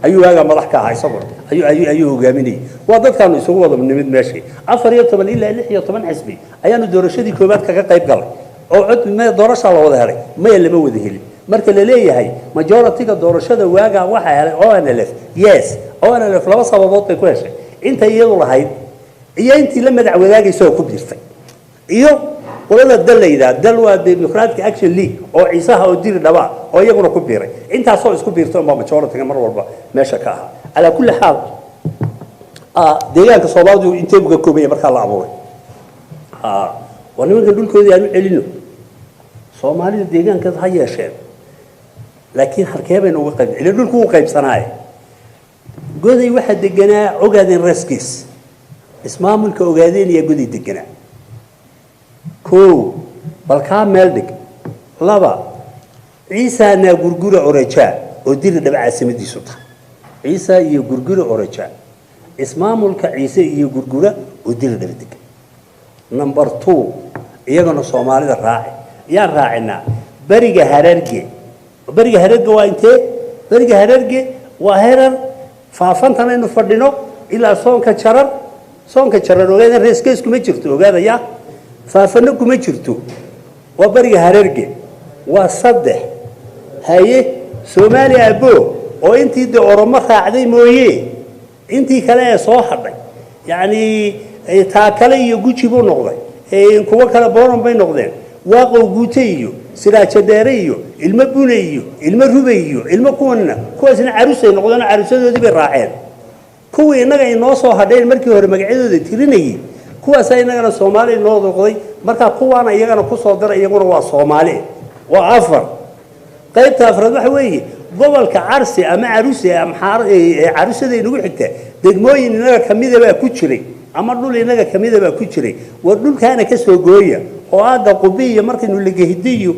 Ayuu waagaa madax ka ahaa isaguna, ayuu hogaaminayay. Waa dadkaanu isugu wada nimid meeshii. 14 ilaa 16 xisbi ayaanu doorashadii koowaad kaga qayb galay oo cod doorashaa la wada helay. Maya, lama wada helin. Marka la leeyahay majority-ga doorashada waagaa waxaa helay ONLF, yes, ONLF laba sababood bay ku heshay: intay iyadu lahayd iyo intii la madax wadaagaysa oo ku biirtay, iyo qolada dal la yidhaha. Dal waa Democratic Action League oo Ciisaha oo Diri Dhaba oo iyaguna ku biiray. Intaasoo isku biirtay unbaa majority-ga mar walba meesha ka ahaa. Calaa kulli xaal, deegaanka Soomaalidu intee buu ka koobanya markaa la abuuray? Waa nimankan dhulkoodii aan u celino. Soomaalida deegaankeed ha yeesheen, laakiin halkee baynu uga qayb ila dhulku u qaybsanaaye? Goday waxaa deganaa Ogaadeen Reskiis, ismaamulka Ogaadeen iyo Goday deganaa. Kow, bal kaa meel dhig. Laba, Ciisa naa Gurgura Orajaa oo Diri Dhaba caasimadiisu tahay. Ciisa iyo Gurgura Orajaa, ismaamulka Ciise iyo Gurgura oo Diri Dhaba degan. Number two, iyagana Soomaalida raaci. Yaan raacinaa? Beriga Hararge. Beriga Hararge waa intee? Beriga Hararge waa Herar, Faafantan aynu fadhino ilaa Soonka Jarar. Soonka Jarar Ogaada Reeskees kuma jirto, ogaadaya, Faafano kuma jirto. Waa beriga Hararge, waa saddex. Haye, Soomaaliya abo oo intii dee Oromo raacday mooye, intii kale ee soo hadhay, yacni Taakale iyo Guji buu noqday, kuwo kale Booran bay noqdeen, Waaqow Guute iyo Siraajo Dheere iyo Ilmo Bune iyo Ilmo Rube iyo ilmo kuwanna, kuwaasna carusay noqdeen oo carusadoodii bay raaceen. Kuwii innaga inoo soo hadheen markii hore magacyadooda tirinayay, kuwaasaa innagana Soomaali inoo noqday. Markaa kuwaana iyagana kusoo dara, iyaguna waa Soomaali, waa afar. Qaybta afraad waxa weeye gobolka Carsi ama Carusi Amxaar ee Carusada inagu xigta. Degmooyin inaga kamida baa ku jiray ama dhul inaga kamida baa ku jiray. War dhulkaana ka soo gooya oo aagga Qubi iyo markaynu Legehidiyo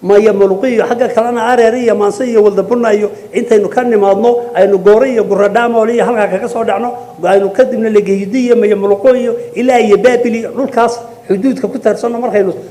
Maya Muluqi iyo xagga kalena Areer iyo Maanse iyo Waldabuna iyo intaynu ka nimaadno, aynu Goore iyo Guradhaamool iyo halkaa kaga soo dhacno, aynu kadibna Legehidi iyo Maya Muluqo iyo ilaa iyo Baabili, dhulkaas xuduudka ku taarsanno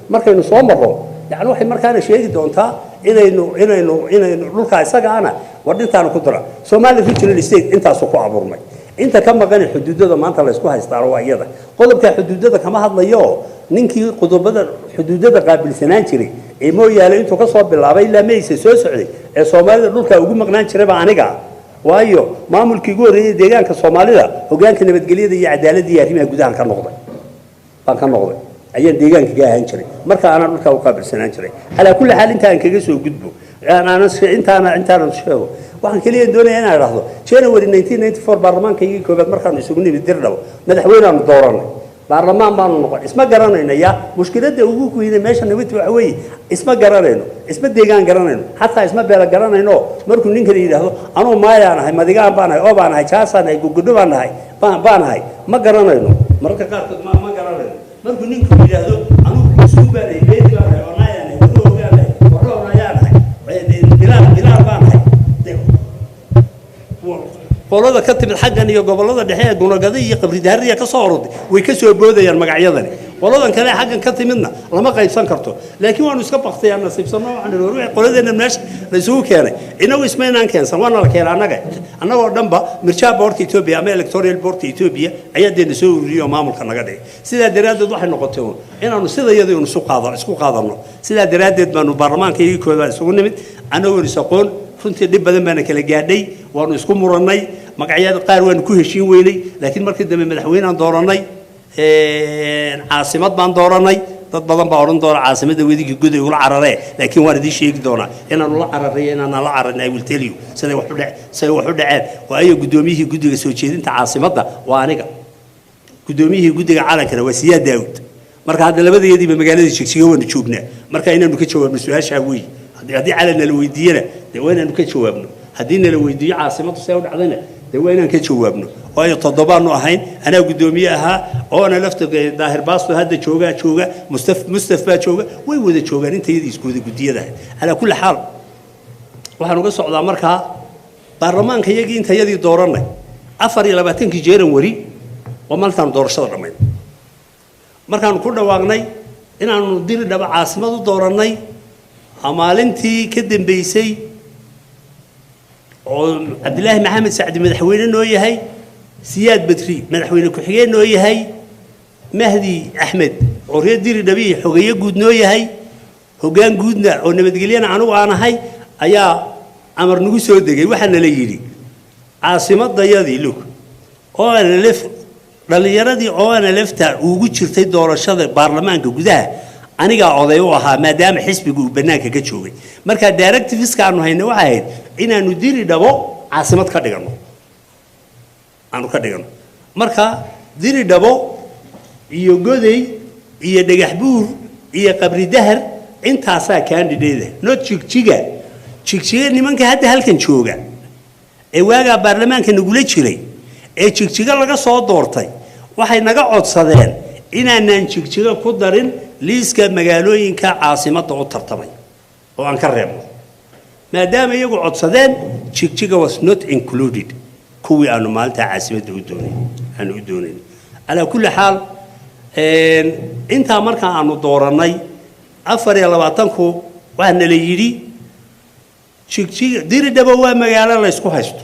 markaynu soo marro. Yani waxay markaana sheegi doontaa inaynu dhulkaa isaga ana war dhintaanu ku dara. Somali Regional State intaasu ku abuurmay. Inta ka maqan xuduudada maanta la isku haystaano waa iyada. Qodobka xuduudada kama hadlayo. Ninkii qodobada xuduudada qaabilsanaan jiray ee Mooyaale intuu ka soo bilaabay ilaa Meyse soo socday ee Soomaalida dhulka ugu maqnaan jiray baa aniga, waayo maamulkii ugu horreeyay deegaanka Soomaalida hogaanka nabadgelyada iyo cadaaladda iyo arrimaha gudahan ka noqday baan ka noqday, ayaan deegaanka ka ahaan jiray. Marka aanan dhulkaa u qaabilsanaan jiray. Calaa kulli xaal, inta aan kaga soo gudbo, intaanan sheego, waxaan keliya doonayaa inaan idhaahdo January 1994 baarlamaankaygii koobaad markaanu isugu nimid Dirdhabo, madaxweyneaanu dooranay, baarlamaan baanu noqon. Isma garanayno. Ya mushkiladda ugu weyne meesha nimid waxa weeye isma garanayno, isma deegaan garanayno, xataa isma beela garanayno. Markuu ninkan yidhaahdo anuu maayaan ahay, Madigaan baan ahay, oo baan ahay, Jaasaan ahay, Gugudho baan ahay, baan ahay, ma garanayno. Mararka qaarkood ma garanayno. Markuu ninku yidhaahdo anuu Suug baan ahay, Beedi baan ahay, Onaayaan ahay, Waroogaan ahay, Waroognayaan ahay, Bilaal Bilaal baan ahay, qolada ka timid xaggan iyo gobollada dhexe ee Gunagada iyo Qabridaariya ka soo oroday way ka soo boodayaan magacyadani. Qoladan kale xaggan ka timidna lama qaybsan karto. Laakiin waanu iska baktayaan nasiibsanno. Waxaan nidhi, war wixii qoladeenna meesha la isugu keenay, inagu ismaynaan keensan, waana la keenay annaga. Annagoo dhanba mirjaa boardka Ethiopia ama electoral boardka Ethiopia ayaa deena soo ururiyey oo maamulka naga dhigay. Sidaa daraaddeed waxay noqotay uun inaanu sidayadii un isu qaado isku qaadanno. Sidaa daraaddeed baanu baarlamaanka iyagii koowaad isugu nimid annagoon is aqoon. Runtii dhib badan baana kala gaadhay, waanu isku murannay, magacyada qaar waanu ku heshiin weynay. Laakiin markii dambe madaxweynaan doorannay, caasimad baan doorannay. Dad badan baa odhan doona caasimadda wedigii Goday ula cararee, laakiin waan idiin sheegi doonaa inaanu la cararray, inaanaan la cararin. I will tell you siday wax u dhaceen. Waayo guddoomiyihii guddiga soo jeedinta caasimadda waa aniga, guddoomiyihii guddiga calankana waa Siyaad Daawud. Marka hadda labadayadiiba magaalada Jigjiga waanu joognaa. Marka inaanu ka jawaabno su-aashaa weeye. Haddii calan nala weydiiyana, dee waa inaanu ka jawaabno. Haddii nala weydiiyo caasimaddu see u dhacdayna, dee waa inaan ka jawaabno. Waayo toddobaanu ahayn, anaa guddoomiye ahaa, oona lafta Daahir Baasto hadda joogaa jooga, Mustaf baa jooga, way wada joogaan intayadii isku wada guddiyada ahayd. Calaa kulli xaal, waxaan uga socdaa markaa baarlamaanka iyagii intayadii doorannay 24-kii January waa maalintaanu doorashada dhammayn, markaanu ku dhawaaqnay inaanu Diri Dhaba caasimad u doorannay. Maalintii ka dambeysay Oo Cabdilaahi Maxamed Sacdi madaxweyne noo yahay, Siyaad Badri madaxweyne ku-xigeen noo yahay, Mahdi Axmed oo reer Diri Dhabi xogeeye guud noo yahay, hoggaan guudna oo nabadgelyana anigu aan ahay, ayaa amar nagu soo degay. Waxaana la yidhi caasimadayadii lug ONLF, dhallinyaradii ONLFta ugu jirtay doorashada baarlamaanka gudaha, anigaa oday u ahaa maadaama xisbigu uu bannaanka ka joogay. Marka directiveska aanu haynay waxay ahayd inaanu Diri Dhabo caasimad ka dhigano, aanu ka dhigano. Marka Diri Dhabo iyo Goday iyo Dhagax Buur iyo Qabri Dahar intaasaa candidate, not Jigjiga. Jigjiga nimanka hadda halkan jooga ee waagaa baarlamaanka nagula jiray ee Jigjiga laga soo doortay waxay naga codsadeen inaanaan Jigjiga ku darin liiska magaalooyinka caasimadda u tartamay oo aan ka reebno. Maadaama iyagu codsadeen, Jigjiga was not included kuwii aanu maalintaa caasimadda u doonayn, aanu u doonayn. Calaa kulli xaal, intaa markaa aanu doorannay 24-ku, waxaa nala yidhi Jigjiga, Diridhabo waa magaalo laysku haysto,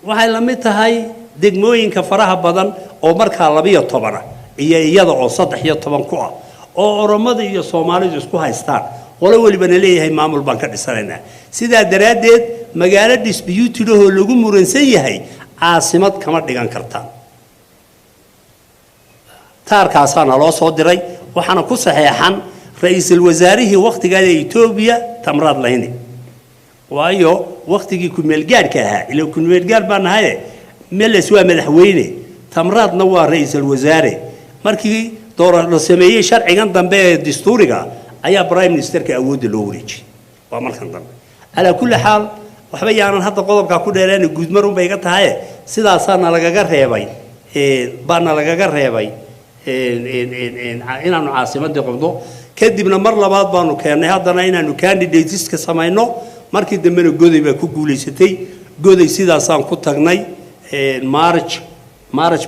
waxay la mid tahay degmooyinka faraha badan oo markaa 12 ah iyo iyada oo 13 ku ah oo Oromada iyo Soomaalidu isku haystaan, qolo welibana leeyahay maamul baan ka dhisanaynaa. Sidaa daraaddeed magaalo disputed ahoo lagu muransan yahay caasimad kama dhigan kartaan. Taarkaasaa naloo soo diray, waxaana ku saxeexan ra-iisul wasaarihii wakhtigaada Etoobiya, Tamraad Layne, waayo wakhtigii kumeelgaadhka ahaa, ila kumeelgaadh baa nahaye, Meles waa madaxweyne, Tamraadna waa ra-iisul wasaare. Markii doora la sameeyey sharcigan dambe ee dastuuriga ayaa prime ministerka awoodda loo wareejiyey, waa markan dambe. Calaa kulli xaal, waxba yaanan hadda qodobkaa ku dheeraan, guudmar unbay iga tahaye. Sidaasaana lagaga reebay, baana lagaga reebay inaanu caasimadii qabno. Kadibna mar labaad baanu keennay haddana inaanu candidateska samayno. Markii dambena Goday baa ku guulaysatay. Goday sidaasaan ku tagnay, March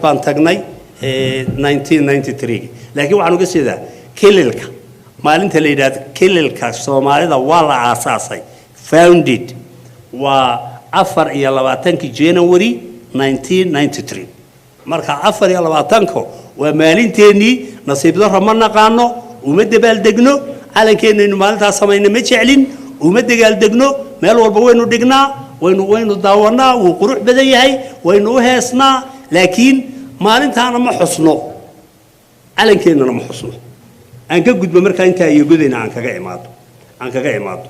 baan tagnay 1993. Laakiin waxaan uga jeedaa kililka, maalinta la yidhahdo Kililka Soomaalida waa la aasaasay, founded, waa 24-kii January 1993. Marka 24-ka waa maalinteennii. Nasiib darro ma naqaano, uma dabaaldegno calankeenaynu maalintaas samayna, ma jeclin, uma dagaaldegno. Meel walba waynu dhignaa, waynu daawanaa, wuu qurux badan yahay, waynu u heesnaa, laakiin maalintaana ma xusno, calankeenana ma xusno. Aan ka gudbo markaa intaa iyo Godayna aan kaga imaado.